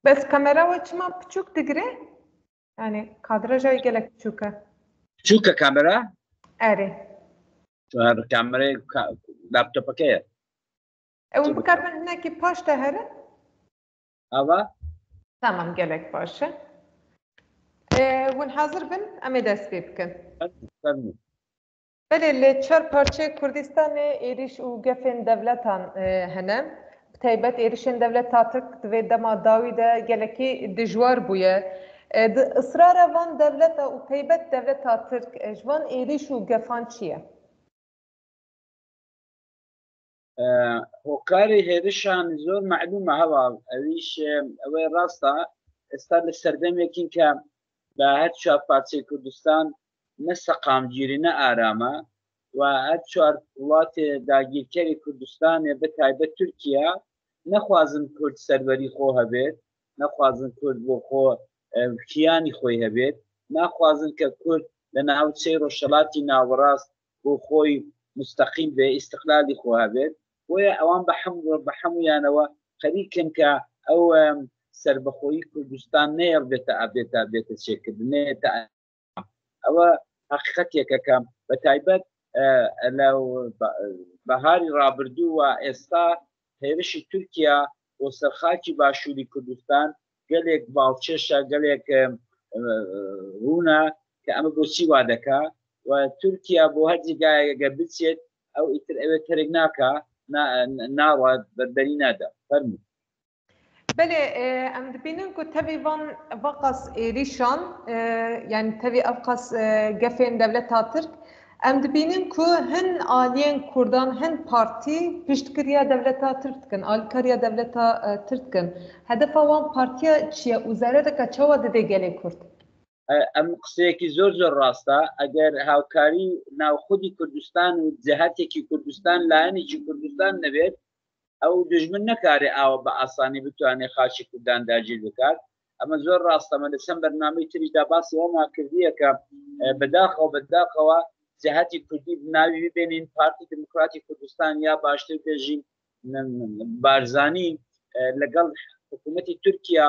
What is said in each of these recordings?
Bes kamera we çima piçûk digire? Yani kadraja wî gelek piçûk e. Piçûk e kamera? Erê. Kamerayê laptopeke ye. Ew hûn bikarbin hinekî paş de herin? Ava? Tamam gelek baş e. Hûn hazir bin em ê dest pê bikin. Fermî. Belê li çar parçeyê Kurdistanê êrîş û gefên dewletan hene. Bi taybet êrîşên dewleta Tirk di vê dema dawî de gelekî dijwar bûye. Di israra van dewleta û taybet dewleta Tirk ji van êrîş û gefan çi ye? هۆکاری هێرشان زۆر مەعلومە هەواڵ ئەویش ئەوەی ڕاستە ئێستا لە سەردەمێکین کە بە هەر چوار پارچەی کوردستان نە سەقامگیری نە ئارامە و هەر چوار وڵاتێ داگیرکەری کوردستانێ بە تایبەت تورکیا نەخوازن کورد سەروەری خۆ هەبێت نەخوازن کورد بۆ خۆ کیانی خۆی هەبێت ناخوازن کە کورد لە ناوچەی ڕۆژهەڵاتی ناوەڕاست بۆ خۆی مستەقیل بێ ئیستقلالی خۆ هەبێت بۆیە ئەوان بە هەموو بە هەمویانەوە خەریکن کە ئەو سربەخۆیی کوردستان نەیەڵ بێتە ئابێتە بێتە چێکردنێتە ئەوە حقیقەتێکە کە بە تایبەت لە بەهاری ڕابردوو و ئێستا هێرشی تورکیا بۆ سەر خاکی باشووری کوردستان گەلێک باڵکێشە گەلێک ڕوونە کە ئەمە بۆچی وا دەکا و تورکیا بۆ هەر جێگایەک گەر بچێت ئەو ئیتر ئەوێ تەرک ناکا ناڕات بەربەری نادا فەرموو. بەلێ ئەم دبینن ku tevî van vaqas êrîşan yani tevî ev qas gefên dewleta Tirk em dibînin ku hin aliyên Kurdan hin partî piştgiriya dewleta Tirk dikin, alîkariya dewleta Tirk dikin. Hedefa wan partiya çi ye û zerereke çawa dide gelê Kurd? ئەم قسەیەکی زۆر زۆر ڕاستە ئەگەر هاوکاری ناوخودی کوردستان و جهاتێکی کوردستان لایەنێکی کوردستان نەبێت ئەو دژمن نەکارێ ئاوە بە ئاسانی بتوانێت خاچی کوردان داگیر بکات ئەمە زۆر ڕاستەمە لە چەند بەرنامەی تریشدا باسی ئەومان کردیە کە بەداخەوە بەداخەوە جهاتی کوردی ناوی ببێنین پارتی دموکراتی کوردستان یا باشتر بێژین بارزانی لەگەڵ حکوومەتی تورکیا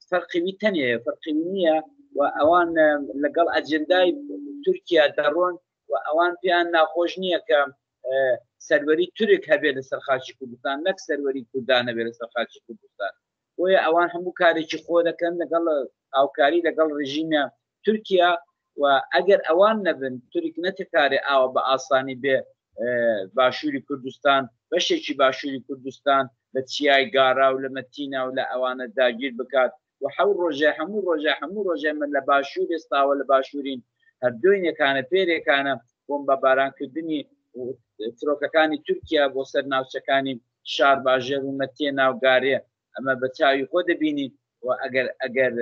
فەرقی وی تەنێ فەرقی نییە و ئەوان لەگەڵ ئەجندای تورکیا دەڕۆن و ئەوان پێیان ناخۆش نییە کە سەروەری تورک هەبێت لەسەر خاچی کوردستان نەک سەروەری کوردان هەبێت لەسەر خاچی کوردستان بۆیە ئەوان هەموو کارێکی خۆ دەکەن لەگەڵ هاوکاری لەگەڵ ڕژیمە تورکیا و ئەگەر ئەوان نەبن تورک نەتکارێ ئاوە بە ئاسانی بێ باشووری کوردستان بەشێکی باشووری کوردستان لە چیای گارا و لە مەتینا و لە ئەوانە داگیر بکات و حەو ڕۆژێ هەموو ڕۆژێ هەموو ڕۆژێ من لە باشوور ئێستاوە لە باشوورین هەر دوێنێکانە پێرێکانە بۆم بە بارانکردنی فرۆکەکانی تورکیا بۆ سەر ناوچەکانی شار باژێر و مەتێنا و گارێ ئەمە بە چاوی خۆ دەبینی و ئەگەر ئەگەر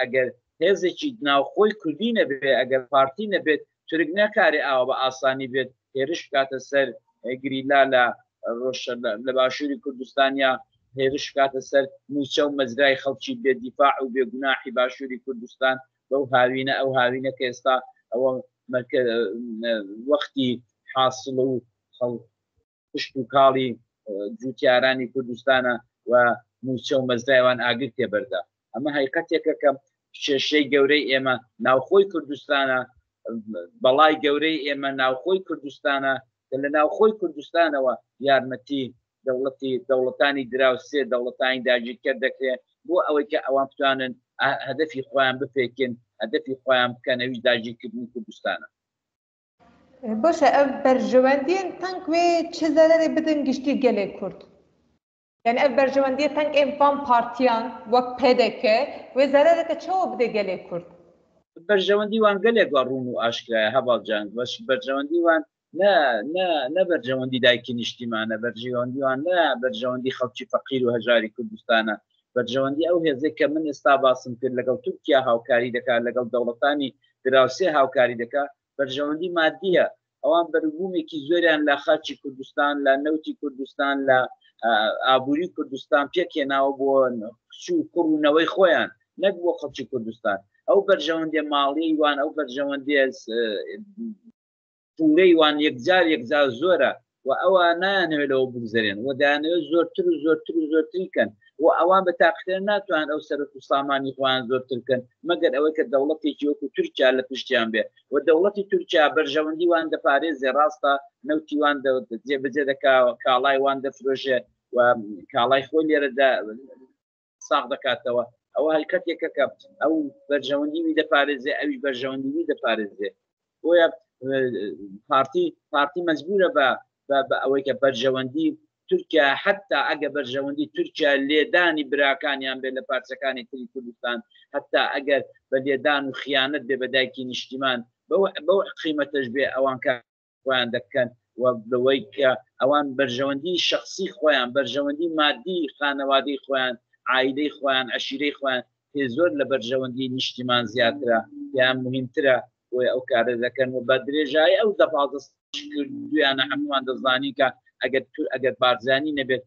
ئەگەر هێزێکی ناوخۆی کوردی نەبێ ئەگەر پارتی نەبێت تورک ناکارێ ئاوا بە ئاسانی بێت هێرش بکاتە سەر گریلا لە لە باشووری کوردستانیا هێرش بکاتە سەر موچە و مەزرای خەڵکی بێ دیفاع و بێ گوناحی باشووری کوردستان بەو هاوینە ئەو هاوینە کە ئێستا ئەوە وەختی حاصل و خەڵ کشت و کاڵی جوتیارانی کوردستانە و موچە و مەزرایوان ئاگر تێبەردا ئەمە هەیقەتێکە کە کێشەی گەورەی ئێمە ناوخۆی کوردستانە بەڵای گەورەی ئێمە ناوخۆی کوردستانە کە لە ناوخۆی کوردستانەوە یارمەتی دەوڵەتی دەوڵەتانی دراوسێ دەوڵەتانی داگیرکەر دەکرێت بۆ ئەوەی کە ئەوان بتوانن هەدەفی خۆیان بپێکن هەدەفی خۆیان بکەن ئەویش داگیرکردنی کوردستانە. باشە ev berjewendiyên teng wê çi zererê bidin giştî gelê Kurd? Yani ev berjewendiyê teng ên van partiyan wek PDK wê zerereke çawa bide gelê Kurd? بەرژەوەندی وان گەلێک وە ڕوون و ئاشکرایە هەڤاڵ جان بەش بەرژەوەندی وان نە نە نە بەرژەوەندی دایکی نیشتیمانە بەرژەوەندی وان نە بەرژەوەندی خەڵکی فەقیر و هەژاری کوردستانە بەرژەوەندی ئەو هێزێک کە من ئێستا باسم کرد لەگەڵ تورکیا هاوکاری دەکات لەگەڵ دەوڵەتانی دراوسێ هاوکاری دەکات بەرژەوەندی مادیە ئەوان بەروبوومێکی زۆریان لە خاکی کوردستان لە نەوتی کوردستان لە ئابووری کوردستان پێکهێناوە بۆ کچ و کوڕ و نەوەی خۆیان نەک بۆ خەڵکی کوردستان ئەو بەرژەوەندیە ماڵیەی وان ئەو بەرژەوەندیە پورەی وان یەکجار یەکجار زۆرە و ئەوە نایانەوێت لەوە بگوزەرێن و دەیانەوێت زۆرتر و زۆرتر و زۆرتری کەن. و ئەوان بە تاقیکردن ناتوان ئەو سەرەت و سامانی خۆیان زۆرتر بکەن مەگەر ئەوەی کە دەوڵەتێکی وەکو تورکیا لە پشتیان بێ و دەوڵەتی تورکیا بەرژەوەندی وان دەپارێزێ، ڕاستە نەوتی وان جێبەجێ دەکا، کاڵای وان دەفرۆشێ و کاڵای خۆی لێرە ساغ دەکاتەوە. ئەوە هەلکەتێکە کە ئەو بەرژەوەندی وی دەپارێزێ، ئەویش بەرژەوەندی وی دەپارێزێ. بۆیە پارتی پارتی مەجبورە بە بە ئەوەی کە بەرژەوەندی تورکیا حتا ئەگە بەرژەوەندی تورکیا لێدانی براکانیان بێت لە پارچەکانی تری کوردستان، حتا ئەگەر بە لێدان و خیانەت بێ بە دایکی نیشتیمان، بەو قیمەتەش بێ ئەوان کار خۆیان دەکەن و لەوەی کە ئەوان بەرژەوەندی شخصی خۆیان، بەرژەوەندی مادی خانەوادەی خۆیان، عایلەی خۆیان، عەشیرەی خۆیان پێ زۆر لە بەرژەوەندی نیشتیمان زیاترە، پێیان مهمترە، بۆیە ئەو کارە دەکەن. و بە درێژایی ئەو 10 کردویانە هەمووان دەزانین کە ئەگەر ئەگەر بارزانی نەبێت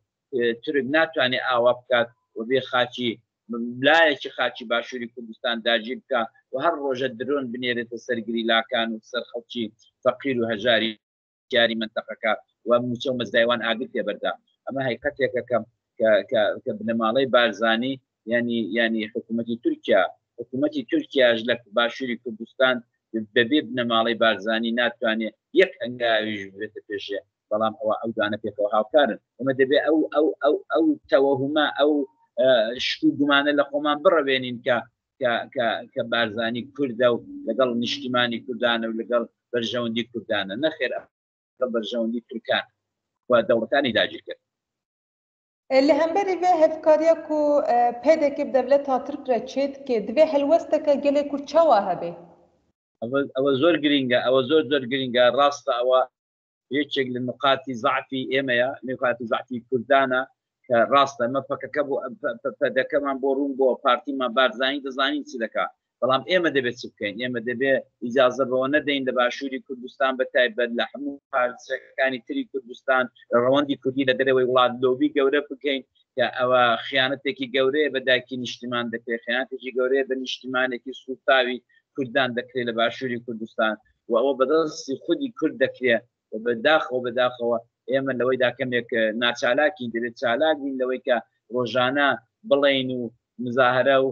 تورک ناتوانێت ئاوا بکات و بێ خاکی لایەکی خاکی باشووری کوردستان داگیر بکە و هەر ڕۆژە درۆن بنێرێتە سەر گریلاکان و سەر خەڵکی فەقیر و هەژاری دیاری مەنتەقەکە و موچە و مەزرایوان ئاگر تێبەردا. ئەمە هەیقەتێکە کە کە بنەماڵەی بارزانی ینی ینی حکوومەتی تورکیا حکوومەتی تورکیاش لە باشووری کوردستان بەبێ بنەماڵەی بارزانی ناتوانێت یەک هەنگاویش بێتە پێشێ، بەڵام ئەوە ئەو دوانە پێکەوە هاوکارن. ئێمە دەبێ ئەو ئەو ئەو ئەو تەوەهومە، ئەو شک و گومانە لە خۆمان بڕەوێنین کە کە کە کە بارزانی کوردە و لەگەڵ نیشتیمانی کوردانە و لەگەڵ بەرژەوەندی کوردانە. نەخێر، لەگەڵ بەرژەوەندی تورکان و دەوڵەتانی داگیرکەر. Li hemberî vê hevkariya ku PDK bi dewleta Tirk re çêdike, divê helwesteke gelê Kurd çawa hebe? ئەوە زۆر گرینگە، ئەوە زۆر زۆر گرینگە. ڕاستە ئەوە یەکێک لە نقاتی زەعفی ئێمەیە، نقاتی زەعفی کوردانە کە ڕاستە ئەمە پەکەکە بۆ پەدەکەمان بۆ ڕوون بۆ پارتیمان بارزانی دەزانین چ دەکا، بەڵام ئێمە دەبێت چ بکەین؟ ئێمە دەبێت ئیجازە بەوە نەدەین لە باشووری کوردستان بە تایبەت لە هەموو پارچەکانی تری کوردستان ڕەوەندی کوردی لە دەرەوەی وڵات لۆبی گەورە بکەین کە ئەوە خیانەتێکی گەورەیە بە دایکی نیشتیمان دەکرێت، خیانەتێکی گەورەیە بە نیشتیمانێکی سووتاوی کوردان دەکرێت لە باشووری کوردستان و ئەوە بەدەستی خودی کورد دەکرێت. و بەداخەوە بەداخەوە ئێمە لەوەیدا کەمێک ناچالاکین، دەبێت چالاک بین لەوەی کە ڕۆژانە بڵێین و مزاهرە و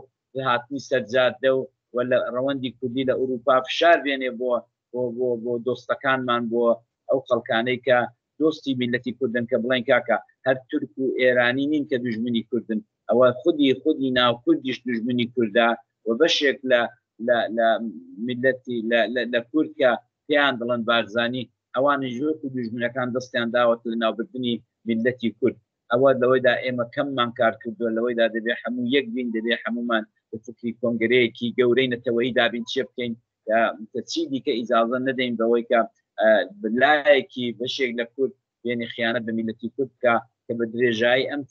هاتنی سەرجادە و و لە ڕەوەندی کوردی لە ئەوروپا فشار بێنێ بۆ بۆ بۆ بۆ دۆستەکانمان، بۆ ئەو خەڵکانەی کە دۆستی میلەتی کوردن، کە بڵێن کاکە هەر تورک و ئێرانی نین کە دوژمنی کوردن، ئەوە خودی خودی ناو کوردیش دوژمنی کوردە و بەشێک لە لە لە میلەتی لە لە کورد کە پێیان دەڵێن بارزانی، ئەوانیش وەکو دوژمنەکان دەستیان داوەتە لە ناوبردنی میللەتی کورد. ئەوە لەوەیدا ئێمە کەممان کار کردووە، لەوەیدا دەبێ هەموو یەک بین، دەبێ هەموومان لە فکری کۆنگرەیەکی گەورەی نەتەوەیی دابین چێ بکەین کە چی دیکە ئیجازە نەدەین بەوەی کە لایەکی بەشێک لە کورد بێنی خیانەت بە میللەتی کورد بکا کە بە درێژایی ئەم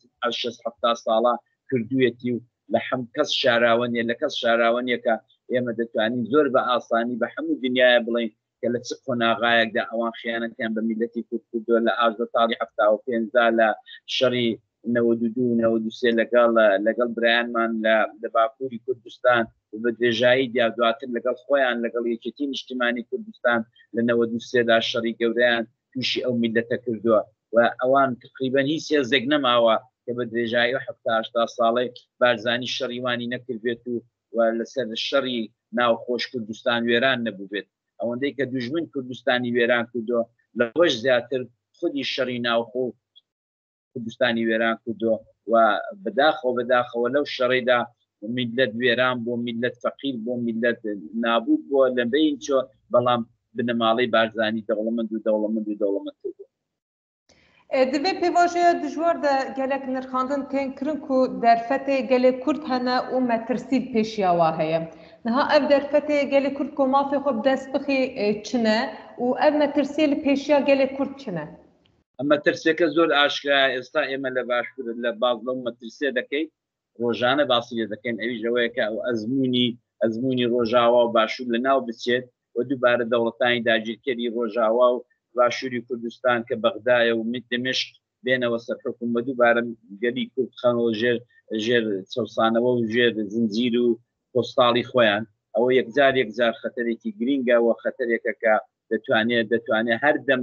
شەست حەفتا ساڵە کردوویەتی و لە حەم کەس شاراوە نیە، لە کەس شاراوە نیە کە ئێمە دەتوانین زۆر بە ئاسانی بە هەموو دنیاە بڵێین کە لە چ قۆناغایەکدا ئەوان خیانەتیان بە میللەتی کورد کردووە، لە ئاژبەتاڵی 75 دا، لە شەڕی 92 و 93 لەگەڵ لەگەڵ برایانمان لە لە باکووری کوردستان و بە درێژایی دیا دواتر لەگەڵ خۆیان لەگەڵ یەکێتی نیشتیمانی کوردستان لە 93 دا شەڕی گەورەیان تووشی ئەو میللەتە کردووە و ئەوان تقریبەن هیچ هێزێک نەماوە کە بە درێژایی ئەو 70 80 ساڵەی بارزانی شەڕی وانی نەکردبێت و و لەسەر شەڕی ناوخۆش کوردستان وێران نەبووبێت. ئەوەندەی کە دوژمن کوردستانی وێران کردووە لەوەش زیاتر خودی شەڕی ناوخۆ کوردستانی وێران کردووە و بەداخەوە بەداخەوە لەو شەڕیدا میللەت وێران بۆ، میللەت فەقیر بۆ، میللەت نابوود بووە لە بین چۆ، بەڵام بنەماڵەی بارزانی دەوڵەمەند و دەوڵەمەند و دەوڵەمەندتر بوو. Di vê pêvajoya dijwar de gelek nirxandin tên kirin ku derfetê gelê Kurd hene û metirsî li pêşiya wa heye. Niha ev derfetê gelê Kurd ku mafê xwe bi dest bixî çi ne û ev metirsiyê li pêşiya gelê Kurd çi ne? مەترسیەکە زۆر ئاشکرایە، ئێستا ئێمە لە باشوور لە باس لەو مەترسیە دەکەین، ڕۆژانە باسی لێ دەکەین، ئەویش ئەوەیە کە ئەو ئەزموونی ئەزموونی ڕۆژاوا و باشوور لە ناو بچێت و دووبارە دەوڵەتانی داگیرکەری ڕۆژاوا و باشووری کوردستان کە بەغدایە و دمشق بێنەوە سەر حکوم و دووبارە گەلی کورد بخەنەوە ژێر ژێر چەوسانەوە و ژێر زنجیر و پۆستاڵی خۆیان. ئەوە یەکجار یەکجار خەتەرێکی گرینگە و خەتەرێکە کە دەتوانێت دەتوانێت هەردەم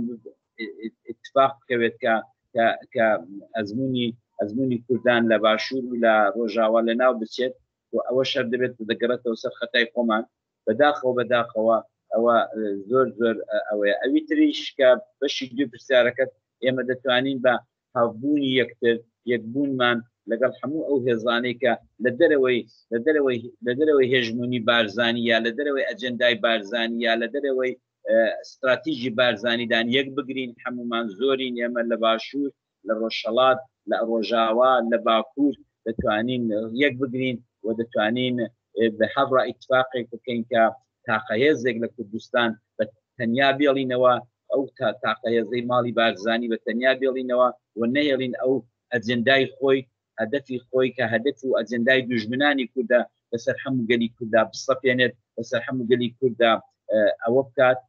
اتفاق بکەوێت کە کە کە ئەزمموی ئەزموونی کوردان لە باشوور و لە ڕۆژاوا لە ناو بچێت و ئەوە شەر دەبێت دەگەڕێتەوە سەر خەتای خۆمان. بەداخەوە بەداخەوە ئەوە زۆر زۆر ئەوەیە. ئەوی تریش کە بەشی دوو پرسیارەکەت، ئێمە دەتوانین بە هاوبوونی یەکتر، یەکبوونمان لەگەڵ هەموو ئەو هێزانەی کە لە دەرەوەی لە دەرەوەی لە دەرەوەی هێژمونی بارزانی یا لە دەرەوەی ئەجێندای بارزانی یا لە دەرەوەی ستراتیژی بارزانیدان یەک بگرین. هەمومان زۆرین ئێمە لە باشوور، لە ڕۆژهەڵات، لە ڕۆژاوا، لە باکوور، دەتوانین یەک بگرین و دەتوانین بە هەڤڕا ئیتفاقێک بکەین کە تاقە هێزێک لە کوردستان بە تەنیا بێڵینەوە، ئەو تاقە هێزەی ماڵی بارزانی بە تەنیا بێڵینەوە و نەهێڵین ئەو ئەجێندای خۆی، هەدەفی خۆی کە هەدەف و ئەجێندای دوژمنانی کوردە بەسەر هەموو گەلی کووردا بسەپێنێت، بەسەر هەموو گەلی کووردا ئەوە بکات،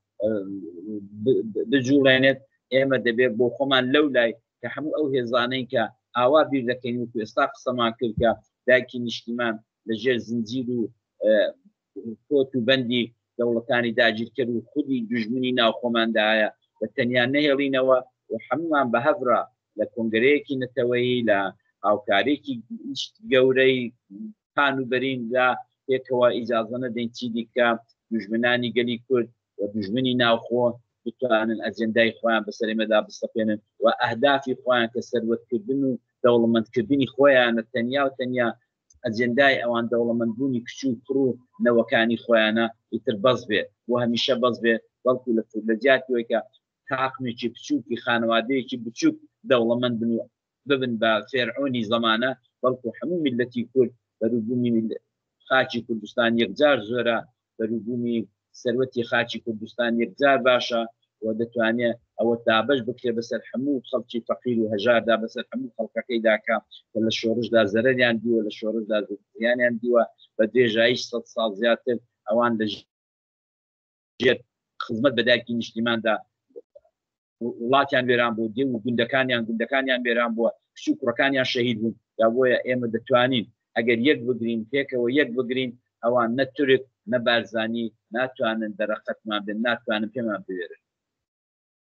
بجوڵێنێت. ئێمە دەبێت بۆ خۆمان لەو لای کە هەموو ئەو هێزانەی کە ئاوا بیر دەکەین و ئێستا قسەمان کرد کە دایکی نیشتیمان لە ژێر زنجیر و کۆت و بەندی دەوڵەتانی داگیرکەر و خودی دوژمنی ناوخۆماندایە بە تەنیا نەهێڵینەوە و هەمومان بە هەڤرا لە کۆنگرەیەکی نەتەوەیی، لە هاوکارێکی گەورەی پان و بەریندا پێکەوە ئیجازە نەدەین چی دیکە دوژمنانی گەلی کورد و دوژمنی ناوخۆ بتوانن ئەجێندای خۆیان بەسەر ئێمەدا بسەپێنن و ئەهدافی خۆیان کە سەروەتکردن و دەوڵەمەندکردنی خۆیانە، تەنیا و تەنیا ئەجێندای ئەوان دەوڵەمەندبوونی کچ و کوڕ و نەوەکانی خۆیانە، ئیتر بەس بێ بۆ هەمیشە بەس بێ، بەڵکو لە لە جیاتی ئەوەی کە تاقمێکی بچووکی خانەوادەیەکی بچووک دەوڵەمەند بن و ببن بە فێرعۆنی زەمانە، بەڵکو هەموو میللەتی کورد بەروبوومی خاکی کوردستان یەکجار زۆرە، بەروبوومی سەروەتی خاکی کوردستان یەکجار باشە و دەتوانێ ئەوە دابەش بکرێ بەسەر هەموو خەڵکی فەقیر و هەژاردا، بەسەر هەموو خەڵکەکەیدا کە لە شۆڕشدا زەرەریان دیوە، لە شۆڕشدا زیانیان دیوە، بە درێژایی 100 ساڵ زیاتر ئەوان لە ژێر خزمەت بە دایکی نیشتیماندا وڵاتیان وێران بوو، دێو و گوندەکانیان گوندەکانیان وێران بووە، کچ و کوڕەکانیان شەهید بوون. یا بۆیە ئێمە دەتوانین ئەگەر یەک بگرین، پێکەوە یەک بگرین، ئەوان نە تورک نە بارزانی ناتوانن دەرەقەتمان بێن، ناتوانن پێمان بوێرن.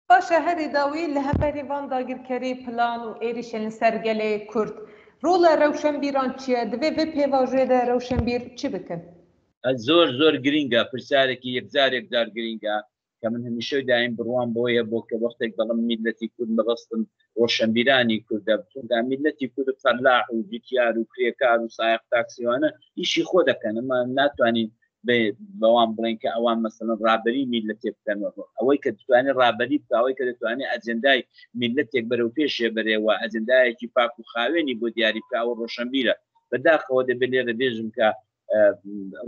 باشە هەری داوی لە هەمبەری ڤان داگیرکەری پلان و ئێریشێن li ser gelê Kurd rola rewşenbîran çi ye؟ Divê vê pêvajoyê de rewşenbîr çi bikin؟ زۆر زۆر گرینگە، پرسیارێکی یەکجار یەکجار گرینگە کە من هەمیشە دایم بڕوام بۆیە بۆ کە وەختێک دەڵم میللەتی کورد مەبەستم ڕۆشنبیرانی کوردە، چونکە میللەتی کورد فەلاح و جوتیار و کرێکار و سایەق تاکسیوانە ئیشی خۆ دەکەن، ئەمە ناتوانین بەوان بڵێن کە ئەوان مەسەلەن ڕابەری میللەتێک بکەن. ئەوەی کە دەتوانێت ڕابەری بکە، ئەوەی کە دەتوانێت ئەجێندای میللەتێک بەرەو پێشێ بەرێ و ئەجێندایەکی پاک و خاوێنی بۆ دیاری بکە، ئەوە ڕۆشنبیرە. بەداخەوە دەبێت لێرە بێژم کە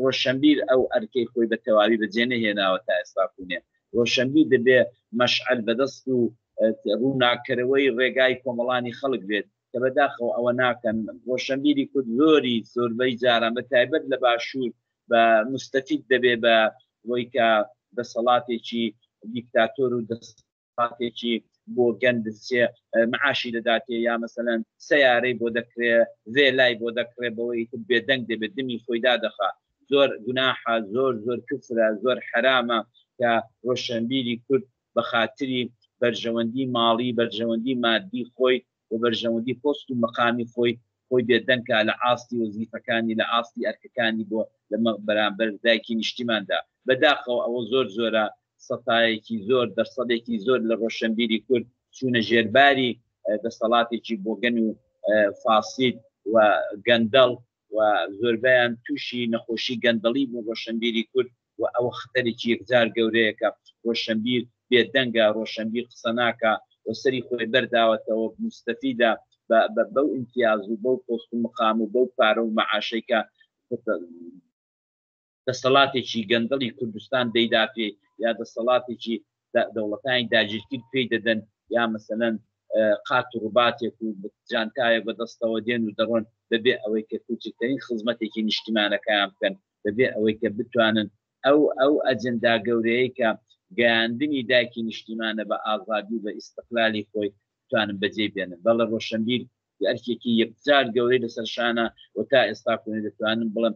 ڕۆشنبیر ئەو ئەرکەی خۆی بە تەواوی بەجێ نەهێناوە تا ئێستا کوونێ. ڕۆشنبیر دەبێ مەشعەل بەدەست و ڕووناککەرەوەی ڕێگای کۆمەڵانی خەڵک بێت کە بەداخەوە ئەوە ناکەن. ڕۆشنبیری کورد زۆری زۆربەی جاران بە تایبەت لە باشوور بە مستەفید دەبێ بە وەی کە دەسەڵاتێکی دیکتاتۆر و دەسەڵاتێکی بۆ گەند دەچێ معاشی دەداتێ یا مەسەلەن سەیارەی بۆ دەکرێ، ڤێلای بۆ دەکڕێ، بەوەی ئیتر بێدەنگ دەبێت، دمی خۆی دادەخا. زۆر گوناحە، زۆر زۆر کفرە، زۆر حەرامە کە ڕۆشنبیری کورد بە خاتری بەرژەوەندی ماڵی، بەرژەوەندی مادی خۆی و بەرژەوەندی پۆست و مەقامی خۆی، خۆی بێدەنگ کا لە ئاستی وەزیفەکانی، لە ئاستی ئەرکەکانی بۆ لە بەرامبەر دایکی نیشتیماندا. بەداخەوە ئەوە زۆر زۆرە، سەتایەکی زۆر، دەرسەدێکی زۆر لە ڕۆشنبیری کورد چوونە ژێرباری دەسەڵاتێکی بۆگەن و فاسید و گەندەڵ و زۆربەیان تووشی نەخۆشی گەندەڵی بوون ڕۆشنبیری کورد و ئەوە خەتەرێکی یەکجار گەورەیە کە ڕۆشنبیر بێدەنگە، ڕۆشنبیر قسە ناکا و سەری خۆی بەرداوەتەوە، موستەفیدە بەو ئیمتیاز و بەو پۆست و مقام و بەو پارە و مەعاشەی کە دەسەڵاتێکی گەندەڵی کوردستان دەیداتێ یا دەسەڵاتێکی دەوڵەتانی داگیرکرد پێی دەدەن یا مەسەلەن قات و ڕوباتێک و جانتایەک بە دەستەوە دێن و دەڕۆن بەبێ ئەوەی کە کوچکترین خزمەتێکی نیشتیمانەکەیان بکەن، بەبێ ئەوەی کە بتوانن ئەو ئەو ئەجندا گەورەیە کە گەیاندنی دایکی نیشتیمانە بە ئازادی و بە ئیستقلالی خۆی بتوانن بەجێی بێنن. بەڵێ ڕۆشنبیر ئەرکێکی یەکجار گەورەی لەسەر شانە و تا ئێستا کۆنی دەتوانم بڵێم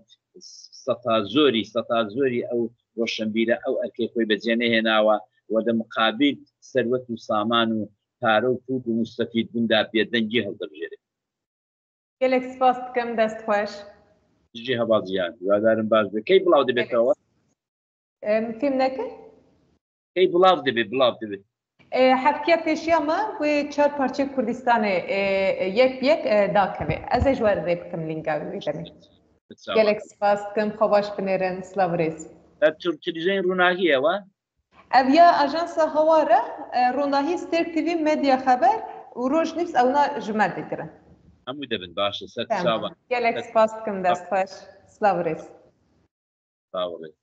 سەتا زۆری سەتا زۆری ئەو ڕۆشنبیرە ئەو ئەرکەی خۆی بەجێ نەهێناوە و لە مقابل سەروەت و سامان و پارە و پوول و موستەفید بووندا بێدەنگی هەڵدەبژێرێت. Gelek spas dikim dest xweş. Jî heval jiyan. هیوادارم باش بێ. کەی بڵاو دەبێتەوە؟ فێم نەکرد؟ کەی بڵاو دەبێت بڵاو دەبێت؟ هەفتیا پێشیا me wê çar parçê Kurdistanê yek bi yek dakeve. Ez ê ji we rê bikim lînka wê demê. Gelek spas dikim xwe baş binêrin silav rêz. Televîzyonên Ronahiyê wa? Ev ya ajansa Hawar e, Ronahî Stêrk TV Medya Xeber û Roj News ewna ji me dikirin. Hemû debin başe ser çavan. Gelek spas dikim dest xweş. Silav rêz. Silav rêz.